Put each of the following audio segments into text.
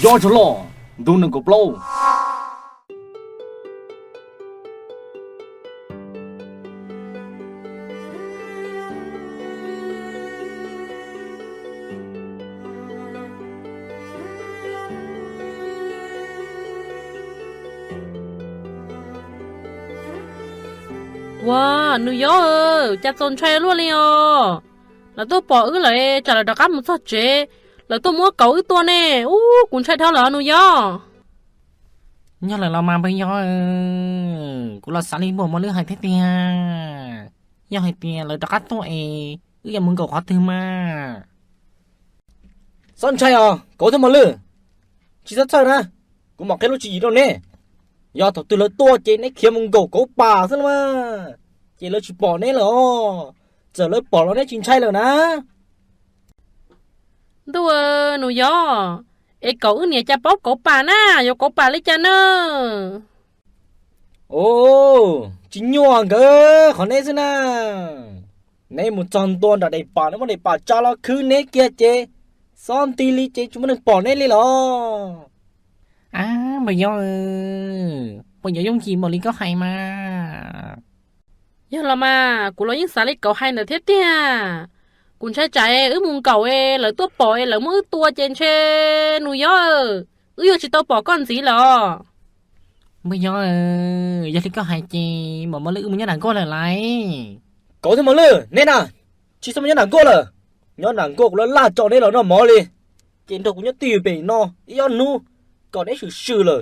Tob tsov loj, ntu nees nkaum plaub. Ua, nus Yob, cas txaus ntshai luaj li os. Lawv tuaj pom wb lawm, tsam lawv rov qab mus txog tsev, lawv tuaj muab kauv wb tua ne. Ub, kuv ntshai dhau lawm nus Yob. Yog lawm los mas npawg Yob, kuv los xav li npawg Mos Lwj hais thiab tiag. Yog hais tias lawv rov qab tuaj es wb yuav mus nkaum qhov twg mas? Txhob ntshai os kauv thiab Mos Lwj, tsis txhob txhawj na, kuv mam qhia lub tswv yim rau neb. Yog thaum twg lawv tuaj ces neb khiav mus nkaum kauv pas xwb los mas, ces lawv tsis pom neb lawm os. Txawm lawv pom los neb tsis ntshai lawm na. Ntuj, nus Yob, es kauv wb niam cas paub kauv pas na, yuav kauv pas li cas na? Ub, tsis nyuaj nkawd qhov neb xwb na. Neb mus txog ntua nram daim pas, neb muab daim pas tsa los khwb neb kiag ces xob nti li ces tsis muaj neeg pom neb li los. Ab, npawg Yob, puas yuav yooj yim npaum li koj hais mas? Yog los mas, kuv los yeej xav li kauv hais ntawd thiab tiag. Kuv ntshai tsam wb mus nkaum es lawv tuaj pom es lawv muab wb tua ces ntshe, nus Yob, wb yuav tsis tau pom koj ntxiv lawm. Npawg Yob, yog li koj hais ces mam Mos Lwj wb mus nyob nram nkuaj lawm lauj. Kauv thiab Mos Lwj, neb na, tsis txhob mus nyob nram nkuaj lawm. Nyob nram nkuaj kuv laj laj tso neb los noj mov li. Ces nrog kuv nyob twj ywm pem no ib ob hnub, kom neb swm swm lawm,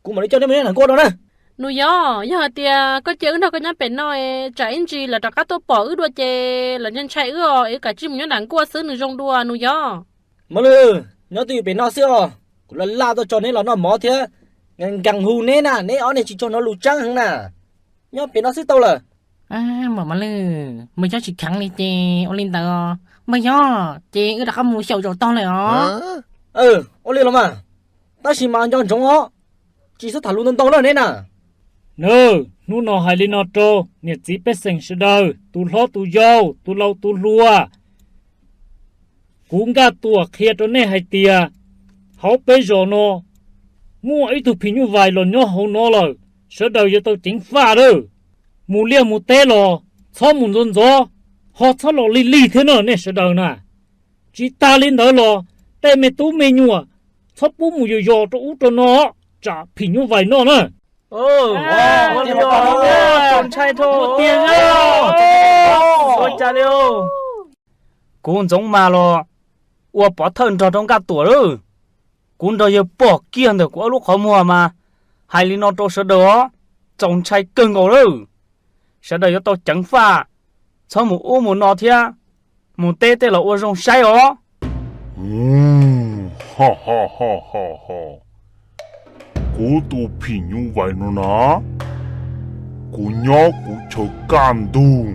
kuv mam li coj neb mus nyob nram nkuaj no na. Nus Yob, yog hais tias koj cia wb nrog koj nyob pem no, tsam ib ntsis lawv rov qab tuaj pom wb dua ces lawv ntshai ntshai wb os, es wb kav tsij mus nyob nram nkuaj xwb nws zoo dua nus Yob. Mos Lwj, nyob twj ywm pem no xwb os, kuv laj laj tuaj tso neb los noj mov thiab, nkees hu neb na, neb ob niag tsis tshua hnov lus tseeb heev na. Nyob pem no xwb tau lawm. Mam Mos Lwj, npawg Yob tsis kheev li ces ua li ntawd os. Npawg Yob, ces wb rov qab mus xyaum zaum tog lawm os. Ua li los mas, tab sis mas nco ntsoov os, tsis txhob tham lus ntau ntau na neb na. Nawb, hnub no hais li no rau niam txiv pej xeem sawv daws, tus hlob tus yau, tus laus tus hluas. Kuv Nkaj Tuam qhia rau nej hais tias, hauv peb zos no muaj ib tug phim nyuj vais los nyob hauv no lawm, sawv daws yuav tau ceev faj lawm. Mus liaj mus teb los txhob mus ntxov ntxov, ho txhob los lig lig thiab na nej sawv daws na. Tsis tas li ntawd los tej me tub me nyuam txhob pub mus yos yos rau ub rau no, tsam phim nyuj vais noj na. Ntshai tiag. Kuv Ntxoov Mas los ua pov thawj nrog rau Nkaj Tuam lawm. Kuv nrog yawg pom kiag ntawm kuv ob lub qhov muag mas hais li no rau sawv daws os, txaus ntshai kawg nkaus lawm. Sawv daws yuav tau ceev faj, txhob mus ub mus no thiab, mus teb tej los ua zoo saib os. Kuv tus phim nyuj vais no na, kuv nyob kuv chaw kaj ntug,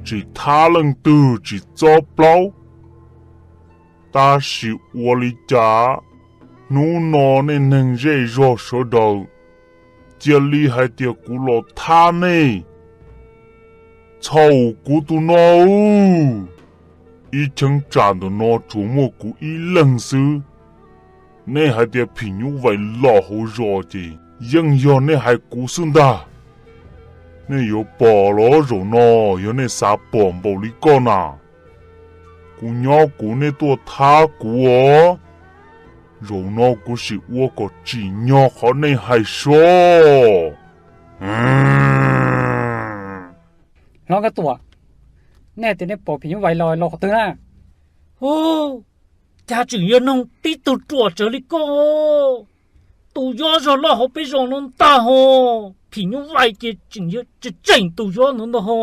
tsis thab leej twg tsis txob plaub. Tab sis ua li cas hnub no nej neeg zej zog sawv daws cia li hais tias kuv los thab nej? Txhaum kuv tus no, ib cheeb tsam ntawm no tsuas muaj kuv ib leeg xwb. Nej hais tias phim nyuj vais los hauv zos ces yeej yog nej hais kuv xwb ntag. Nej yuav pom los zaum no, yog nej xav pom npaum li koj na, kuv nyob kuv nej tuaj thab kuv os. Zaum no kuv sim ua kom tsim nyog qhov nej hais soj. Hlob Nkaj Tuam, nej tias nej pom phim nyuj vais los los qhov twg na? Hu, cas tseem yog noog tib tug ruam tsawv li koj. Tus yob zog loj hauv peb zos no ntag ho, phim nyuj vais ces tseem yog tseem tseem tus yob ntawd ntag ho.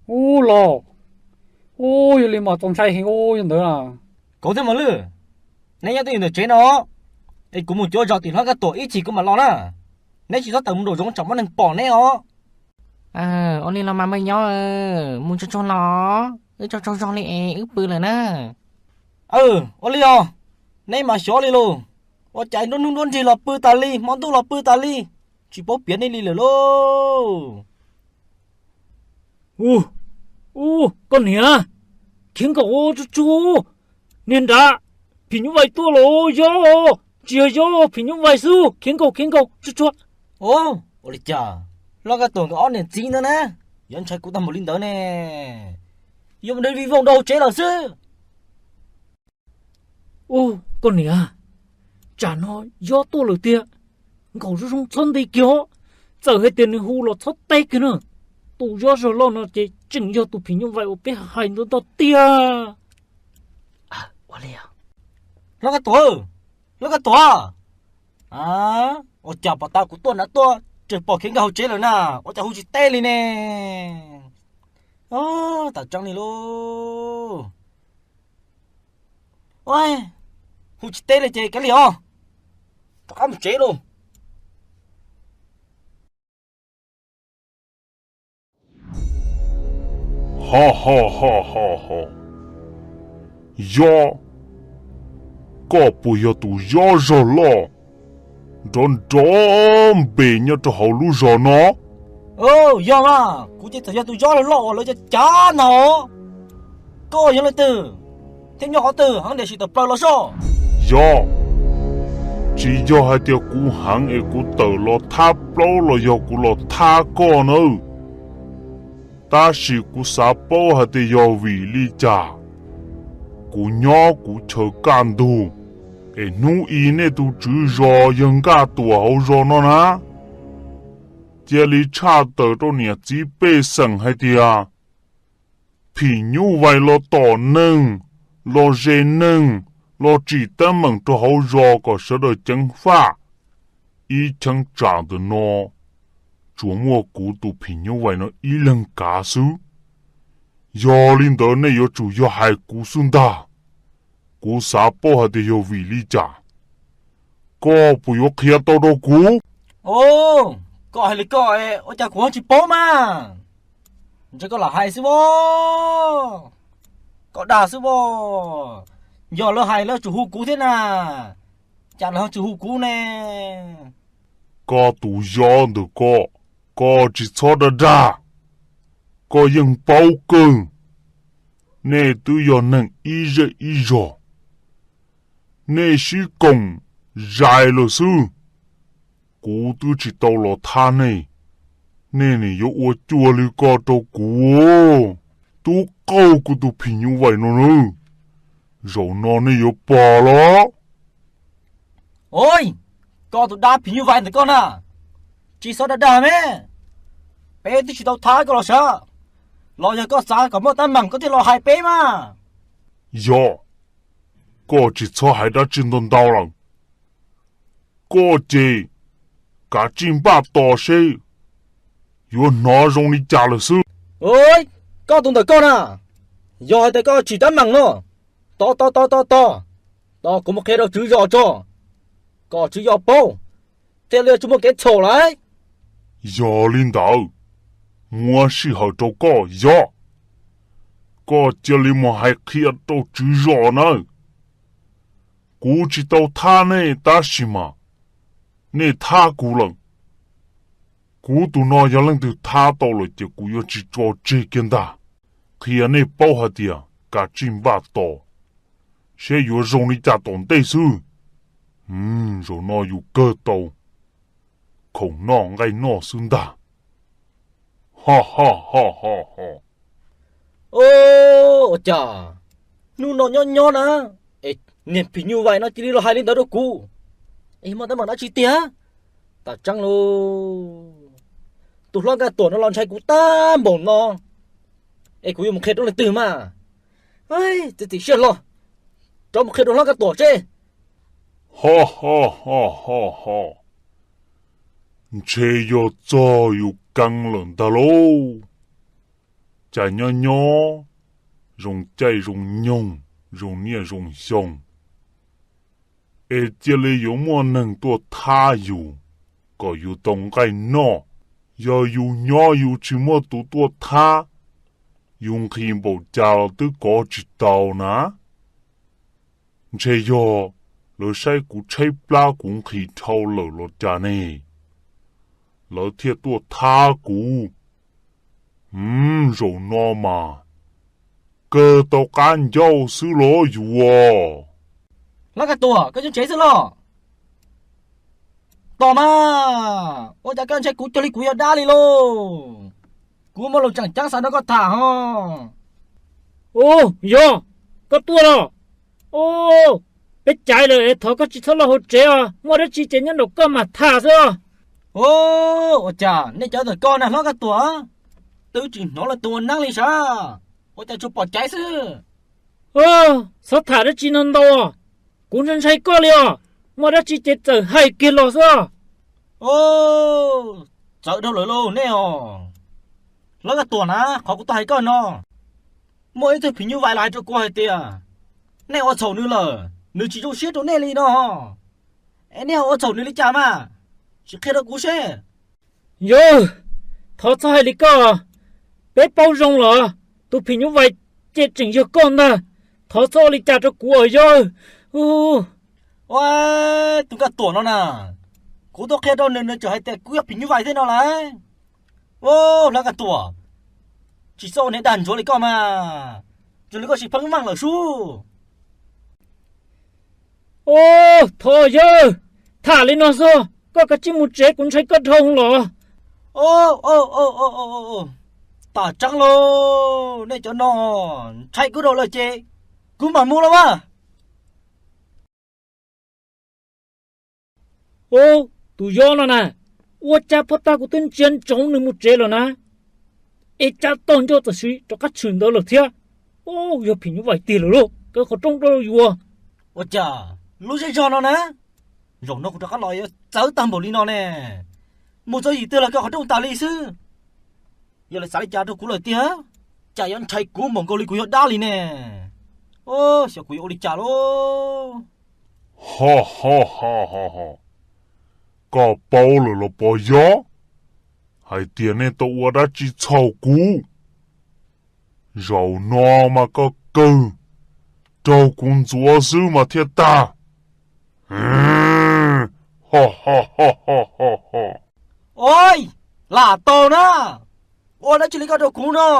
Ub los, ub, yog li mas txaus ntshai heev ub yog ntawd. Kauv thiab Mos Lwj, neb nyob twj ywm ntawm tsev no, es kuv mus cuav zos tim hlob Nkaj Tuam ib chim kuv mam los na. Neb tsis txhob tawm mus nraum zoov tsam muaj neeg pom neb os. Ua li los mas npawg nyob, mus tsaug tsaug los, wb tsaug tsaug zog li es wb pw lawm na. Ua li os, neb mas xyov li lauj, ua cas nruab hnub nruab nrig los pw tas li, hmo ntuj los pw tas li, tsis paub piav nej li lawm lauj. Ub, ub, koj niam, khiav nkaum tsuj tsuag, niag nrad, Phim nyuj vais tuaj los yog, tsis yog yog phim nyuj vais xwb, khiav nkaus khiav nkaus tsuag tsuag. Ua li cas Hlob Nkaj Tuam nkawd ob niam txiv ntawd na, yuav ntshai kuv tag npaum li ntawd ne? Yuav mus de vij voog rau hauv tsev lawm xwb. Ub, koj niam, tsam no yob tuaj lawm tiag, nkaum zoo zoo txhob nti kiag os. Txawm hais tias nws hu los txhob teb kiag na. Tus yob zog loj no ces tseem yog tus phim nyuj vais uas peb hais ntawd ntag tiag. Ua li, Hlob Nkaj Tuam, Hlob Nkaj Tuam, ua cas pom tas kuv tuaj nav tuaj tseem pom khiav nkag hauv tsev lawm na, ua cas hu tsis teb li ne? Tam tseeb li lauj. Hu tsis teb li ces kav liam os, rov qab mus tsev lauj. Ho ho ho ho ho. Yob, koj puas yog tus yob zog loj nrov nrov npe nyob rau hauv lub zos no? Yog mas, kuv ces txawm yog tus yob loj uas lawv cav cav ntag. Koj yog leej twg thiab nyob qhov twg, heev diam sim tawm plaws los soj. Yob, tsis yog hais tias kuv heev es kuv tawm los thab plaub los yog kuv los thab koj nawb. Tab sis kuv xav paub hais tias yog vim li cas kuv nyob kuv chaw kaj ntug es hnub i nej tus tswv zos yawg Nkaj Tuam hauv zos no na, cia li tshaj tawm rau niam txiv pej xeem hais tias phim nyuj vais los tom neeg, los ze neeg, los tsim teeb meem rau hauv zos kom sawv daws ceev faj. Ib cheeb tsam ntawm no tsuas muaj kuv tus phim nyuj vais no ib leeg kav xwb. Yog li ntawd nej yuav tsum yog hais kuv xwb ntag. Kuv xav paub hais tias yog vim li cas, koj puas yuav qhia tau rau kuv? Koj hais li koj, ua cas kuv ho tsis paub mas? Ntshe koj lam hais xwb as, koj dag xwb as. Yog lawv hais lawv tsum hu kuv thiab na, cas lawv ho tsis hu kuv ne? Koj tus yob ntawm koj, koj tsis txhob dag dag, koj yeej paub kawg. Nej twb yog neeg ib zej ib zog, nej sib koom zais lawm xwb. Kuv twb tsis tau los thab nej, nej nim yuav ua cuag li ko rau kuv. Tub qaug kuv tus phim nyuj vais no nawb, zaum no nej yuav pom los. Ua, koj tus dab phim nyuj vais ntawm koj na, tsis txhob dag dag me. Peb twb tsis tau thab koj los sav, los yog koj xav kom muaj teeb meem koj thiaj los hais peb mas. Yog, koj tsis txhob hais dab tsi ntau ntau lawm. Koj ces kav tsij npaj tos seb yuav hnov zoo li cas lawm xwb. Koj tus ntawm koj na, yog hais tias koj tsim teeb meem no, tos tos tos tos tos, tos kuv mus qhia rau tswv zos tso, kom tswv zos paub, thiaj li tsis muaj kev txhaum lawm. Yog li ntawd, muab sij hawm rau koj Yob, koj cia li mus hais qhia rau tswv zos nawb. Kuv tsis tau thab nej tab sis mas nej thab kuv lawm. Kuv tus no yog leej twg thab tau lawm ces kuv yuav tsis tso tseg kiag ntag. Qhia nej paub hais tias kav tsij npaj tos, saib yuav zoo li cas tom ntej xwb. Zaum no yus kawg tau khoom noj nqaij noj xwb ntag. Ho ho ho ho ho. Ua cas hnub no nyob nyob na, es niag phim nyuj vais no cia li los hais li ntawd rau kuv, es muaj teeb meem dab tsi tiag? Tam tseeb lauj, tus hlob Nkaj Tuam no los ntshai kuv tag npaum no, es kuv yuav mus qhia rau leej twg mas? Txiav txim siab hlo, rov mus qhia rau hlob Nkaj Tuam seb. Ho ho ho ho ho. Ntshe yog txog yus keev lawm ntag lauj. Cas nyob nyob zoo caij zoo nyoog, zoo niaj zoo xyoo, es cia li yuav muaj neeg tuaj thab yus kom yus tau nqaij noj. Yog yus nyob yus tsis muaj tus tuaj thab, yus nqhis npaum cas los twb kov tsis tau na. Ntshe yog lawv saib kuv tshaib plab kuv nqhis dhau lawm los cas ne, lawv thiaj tuaj thab kuv. Zaum no mas kawg tau qab ncauj xwb los yuav. Hlob Kaj Tuam, koj nyob tsev xwb los? Tos mas, ua cas koj ntshai kuv cuag li kuv yog dab li lauj? Kuv muaj lus tseem ceeb xav nrog koj tham ho. Ub, yog, koj tuaj los? Ub, peb caiv lawm es thov koj tsis txhob los hauv tsev os, muaj dab tsi ces nyob nraum koj mam tham xwb os. Ub, ua cas nej cov ntawm koj na hlob Kaj Tuam, twb tsis hnov lawv tus ua neeb li sav, ua cas tsuas pom caiv xwb? Txhob tham dab tsi no ntau, kuv ntshai ntshai koj li os, muaj dab tsi ces txawm hais kiag los xwb. Txawv dhau lawm lauj nej os. Hlob Kaj Tuam na, qhov kuv tau hais koj no, muaj ib tug phim nyuj vais los hais rau kuv hais tias nej ua txhaum nws lawm, nws tsis zoo siab rau nej li no. Es nej ho ua txhaum nws li cas mas? Sim qhia rau kuv seb. Yawg, thov txhob hais li koj, peb paub zoo los tus phim nyuj vais ces tseem yog koj ntag. Thov txhob ua li cas rau kuv os yawg. Ua, tus Kaj Tuam no na, kuv tuaj qhia rau nws, nws tseem hais tias kuv yog phim nyuj vais thiab no lauj. Ua, hlob Kaj Tuam, tsis txhob ua niag dag ntsuav li koj mas, zoo li koj sim pheej meej lawm sub. Ub, thov yawg, tham li no xwb, koj kav tsij mus tsev, kuv ntshai koj dhau los. Tam tseeb lauj, nej cov no ntshai kuv dhau lawm ces kuv mam mus los mas. Ub, tus yob no na, ua cas pog tag kuv twb ntsia ntsoov nws mus tsev lawm na, es cas tog nco txawm sim rov qab tshwm ntawd lawm thiab. Ub, yog phim nyuj vais tiag lawm lauj, kaw qhov rooj rau yuav. Ua cas lub zej zog no na, zaum no kuv rov qab los yuav txawv tag npaum li no ne. Mus txog yim twg los kaw qhov rooj tas li xwb. Yog lawv xav li cas rau kuv lawm tiag, cas yuav ntshai kuv npaum nkaus li kuv yog dab li ne. Xyov kuv yuav ua li cas lauj. Ho ho ho ho ho, koj paub lawm los pog yob, hais tias nej tau ua dab tsi txhaum kuv? Zaum no mas koj kawg raug kuv ntxuav xwb mas thiaj tag. Ho ho ho ho ho ho. Ua, lam tau na, ua dab tsi li koj rau kuv no?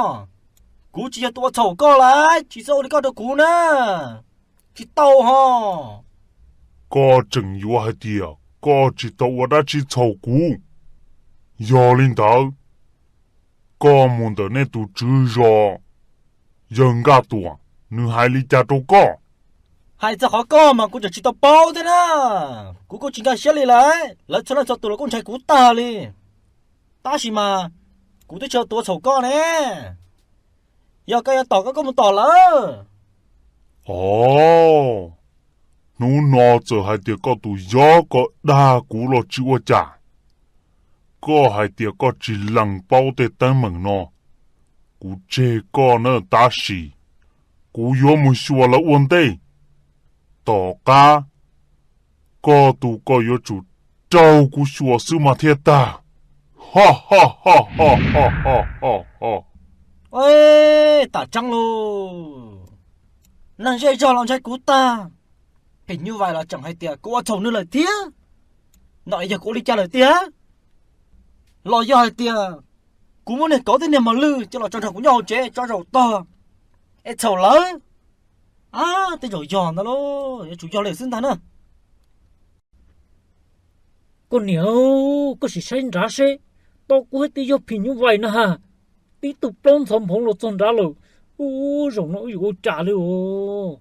Kuv tsis yog tus ua txhaum koj lauj, tsis txhob ua li koj rau kuv na. Tsis tau ho. Koj tseem yuav hais tias koj tsis tau ua dab tsi txhaum kuv. Yog li ntawd, koj mus ntawm nej tus tswv zos, yawg Nkaj Tuam, nws hais li cas rau koj? Hais txog qhov koj mas kuv tseem tsis tau paub thiab na. Kuv kuj tsis nkag siab li lawm, lawv txhua leej txhua tus los kuj ntshai kuv tag li. Tab sis mas kuv twb tsis yog tus ua txhaum koj ne. Yog koj yuav tom koj kuj mus tom lawm. Os, hnub no txawm hais tias koj tus yob ko dag kuv los tsis ua cas. Koj hais tias koj tsis lees paub tej teeb meem no, kuv tseg koj na, tab sis kuv yuav mus xyuas lawv ua ntej. Tom qab koj tus koj yuav tsum raug kuv xyuas xwb mas thiaj tag. Ho ho ho ho ho ho ho ho. Tam tseeb lauj, neeg zej zog los ntshai kuv tag, phim nyuj vais los tseem hais tias kuv ua txhaum nws lawm thiab. No es yog kuv ua li cas lawm tiag? Los yog hais tias kuv muab niag kauv thiab niag mos lwj coj los tso nrog kuv nyob hauv tsev tso zaum tog es txhaum lawv? Ab, tej zaum yog ntag lauj, yuav tsum yog li xwb ntag na. Koj niam, koj sim saib nrad seb, tau kuv hais tias yog phim nyuj vais na ha, tib tug plaub ntxhov nphoov los txog nrad lawm. Ub, zaum no wb yuav ua cas li os?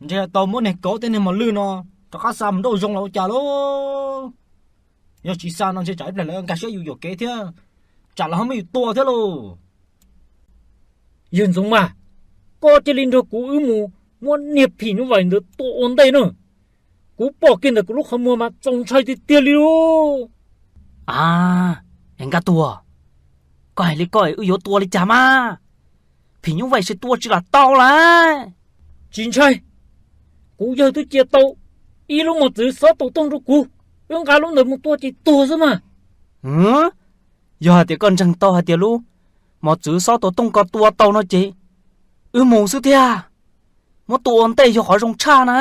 Ntshe tau muab niag kauv thiab niag mos lwj no rov qab xa mus nrauj zoov los ua cas lauj. Yog tsis xa no ntshe tsam ib pliag lawv nkag siab yus yuam kev thiab, tsam lawv ho muab yus tua thiab lauj. Yawg Ntxoov Mas, koj cia li nrog kuv wb mus muab niag phim nyuj vais ntawd tua ua ntej na. Kuv pom kiag ntawm kuv lub qhov muag mas txaus ntshai tiag tiag li lauj. A, Nkaj Tuam, koj hais li koj es wb yuav tua li cas mas? Phim nyuj vais tsis tua tsis lam tau lawm. Tsis ntshai, kuv yawg twb cia tau ib lub mos txwv xob tau tooj rau kuv, wb nqa lub ntawd mus tua ces tuag xwb mas. Yog hais tias koj ntseeg tau hais tias lub mos txwv xob tau tooj ko tua tau no ces wb mus xwb thiab. Muab tua ua ntej yog qhov zoo tshaj na.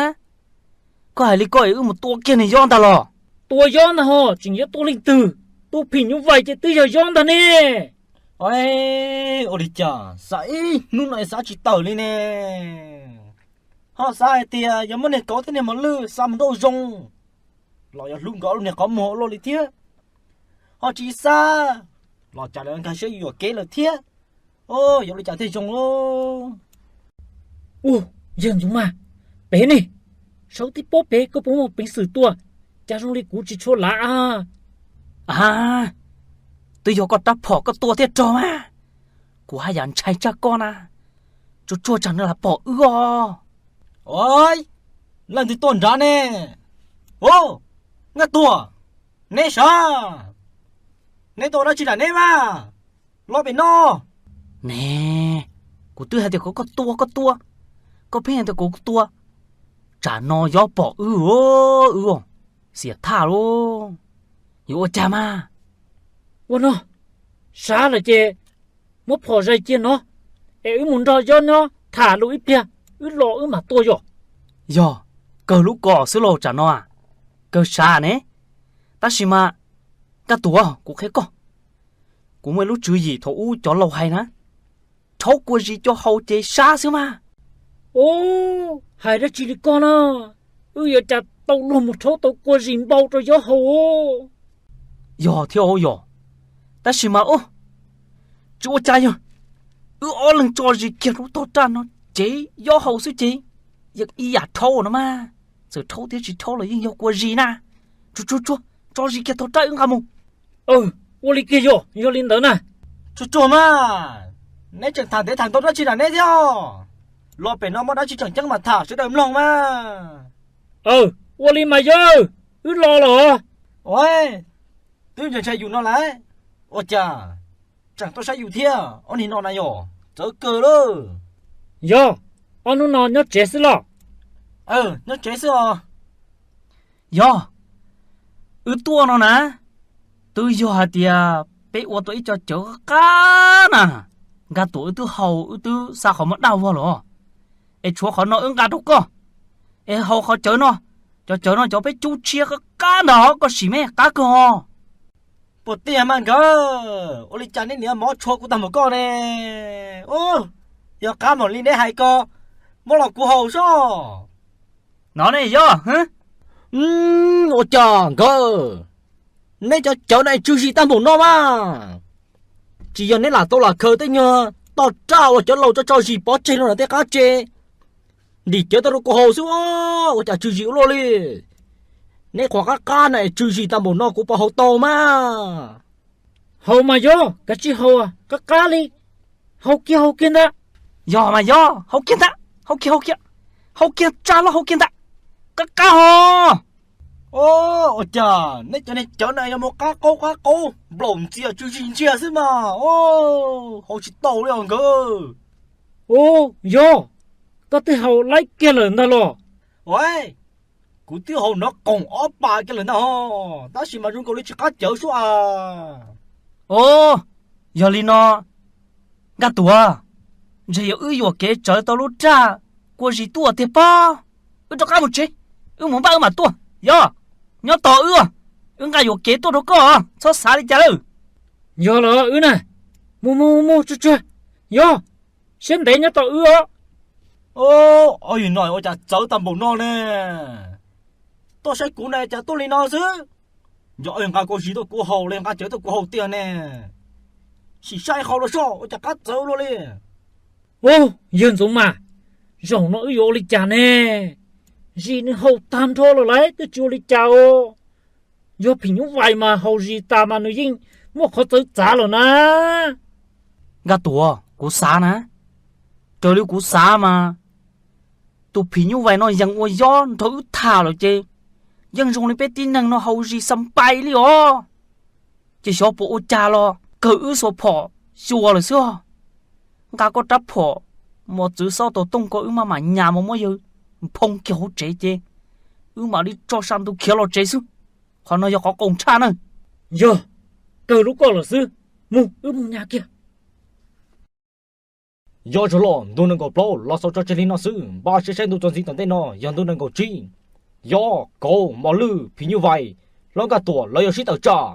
Koj hais li koj es wb mus tua kiag niag yob ntag los? Tua yob ntag ho, tseem yuav tua leej twg? Tus phim nyuj vais ces twb yog yob ntag ne. Ua li cas xav ib hnub no xav tsis tawm li ne? Ho xav hais tias yog muab niag kauv thiab niag mos lwj xa mus nrauj zoo los yog hlub nkawd ob lub niag qhov muag ua luaj li thiab. Ho tsis xa los cas lawv nkag siab yuam kev lawm thiab. Yuav ua li cas thiaj zoo lauj? Ua, yawg Ntxoov Mas, pem ne, saum tib pob pem koj puas muaj peev xwm tua, cas zoo li kuv tsis tshua lav a? A, twb yog koj rab phom koj tua thiaj rog mas. Kuv haj yam ntshai tsam koj na, tsuag tsuag tsam nws lam pom wb os. Ua, leej twg tuaj nrad ne? Ua, Nkaj Tuam, neb sav, neb tuaj ua dab tsi nram neb mas? Los pem no. Ne, kuv twb hais tias kom koj tua koj tua, koj pheej hais tias kom kuv tua, tsam no yob pom wb, wb xiam thaj lauj. Yuav ua cas mas? Ua no, sav lawm ces muab phom zais cia no, es wb mus nrog yob nyob tham lus ib pliag, wb los wb mam tua yom. Yog, kawg lub ko xwb lauj tsam no. Kawg sav ne, tab sis mas, Nkaj Tuam, kuv qhia koj, kuv muaj ib lub tswv yim thaum ub cov laus hais na, rhaub kua zis coj haus ces sab xwb mas. Ub, hais dab tsi li koj na? Wb yuav cas tau luag mus rhaub tau kua zis npau rau yob haus? Yog thiab yog, tab sis mas ub, tsis ua cas yog, wb ob leeg tso zis kiag rau tog raj no ces yob haus xwb ces yeej ib yam rhaub no mas. Txawm rhaub thiab tsis rhaub los yeej yog kua zis na. Tsuag tsuag tsuag, tso zis kiag tog raj wb nqa mus. Ua li kiag yog, yog li ntawd na. Tsuag tsuag mas, neb tseem tham ntev tham ntau dab tsi nram neb thiab? Los pem no muaj dab tsi tseem ceeb mas tham sawv daws mloog mas. Ua li mas yog, wb los los. Ua, twb ntshai ntshai yus no lawm, ua cas tseem tuaj saib yus thiab? Ob niag no na yog txawv kawg lawm. Yog, ob hnub no nyob tsev xwb los? Nyob tsev xwb os. Yog, wb tuaj no na, twb yog hais tias peb ua tau ib co cawv qab qab na. Nkaj Tuam, wb twb haus wb twb xa qhov muag daj vog los, es tshuav qhov no wb nqa rau koj, es haus qhov cawv no. Cov cawv no cov peb cub tshiab qab qab ntag, koj sim me qab kawg os. Puas tiag mas nkawd? Ua li cas nej niam mov tshua kuv tag npaum koj ne? Yog qab npaum li neb hais ko, muab los kuv haus sob. No ne yog. Ua cas nkawd, neb cov cawv no tsw zis tag npaum no mas? Tsis yog neb lam tau lam khaws tej nyuag toj raj uas cov laus tso tso zis pov tseg no na tej qab tsev, ntim cawv tau rau kuv haus xwb, ua cas tsw zis ua luaj li? Neb qhuav qab qab na es tsw zis tag npaum no kuv puas haus tau mas? Haus mas yog, kav tsij haus, qab qab li. Haus kiag haus kiag ntag. Yog mas yog, haus kiag ntag, haus kiag haus kiag, haus kiag tsa loj haus kiag ntag, qab qab ho. Ua cas neb cov niag cawv na yuav mus qab qaub qab qaub nplaum ntxias tsw zis ntsia xwb mas, haus tsis tau li os nkawd. Ub, yog, koj twb haus laib kiag lawm ntag los? Kuv twb haus nrov qoom ob pas kiag lawm ntag ho, tab sis mas zoo nkaus li tsis qab cawv suab a. Ub, yog li no, Nkaj Tuam, ntshe yog wb yuam kev tsawv tau lub raj kua zis tuaj tiag pob. Wb rov qab mus tsev, wb mus npaj wb mam tuaj. Yog, nyob tos wb, wb nqa yuam kev tuaj rau koj, txhob xav li cas lawm. Yog los wb na, mus mus mus tsuag tsuag. Yog, siab ntev nyob tos wb os. Ob yawg no ua cas txawv tag npaum no ne? Tuaj saib kuv na cas tuaj li no xwb. Yog nqa kua zis tuaj kuv haus li nqa cawv tuaj kuv haus tiag ne? Sim saib qhov los soj ua cas qab txawv luaj li. Ub, yawg Ntxoov Mas, zaum no wb yuav ua li cas ne? Zis nws haus tag nrho lawm lauj, twb tsis ua li cas os. Yog phim nyuj vais mas haus zis tas mas nws yeej muaj qhov txawv txav lawm na. Nkaj Tuam, kuv xav na, raws li kuv xav mas tus phim nyuj vais no yees ua yob nrog wb tham lawm ces yeej zoo li peb tib neeg no haus zis xa npai li os. Ces xyov puas ua cas los kawg wb xuas phom xyuas lawm xwb os. Nqa koj rab phom mos txwv xob tau tooj ko wb maj mam nyas mus muab yawg nphoo kiag hauv tsev ces wb mam li tso sa ntu khiav los tsev xwb. Qhov no yog qhov qoos tshaj na. Yog, kawg lub koj lawm xwb, mus wb mus nyas kiag. Yob Zoo Loj ntu nees nkaum plaub los xaus tso tseg li no xwb, npaj siab saib ntu txuas ntxiv tom ntej no yog ntu nees nkaum tsib. Yob, Kauv, Mos Lwj, phim nyuj vais, hlob Nkaj Tuam lawv yuav sib tawm tsam.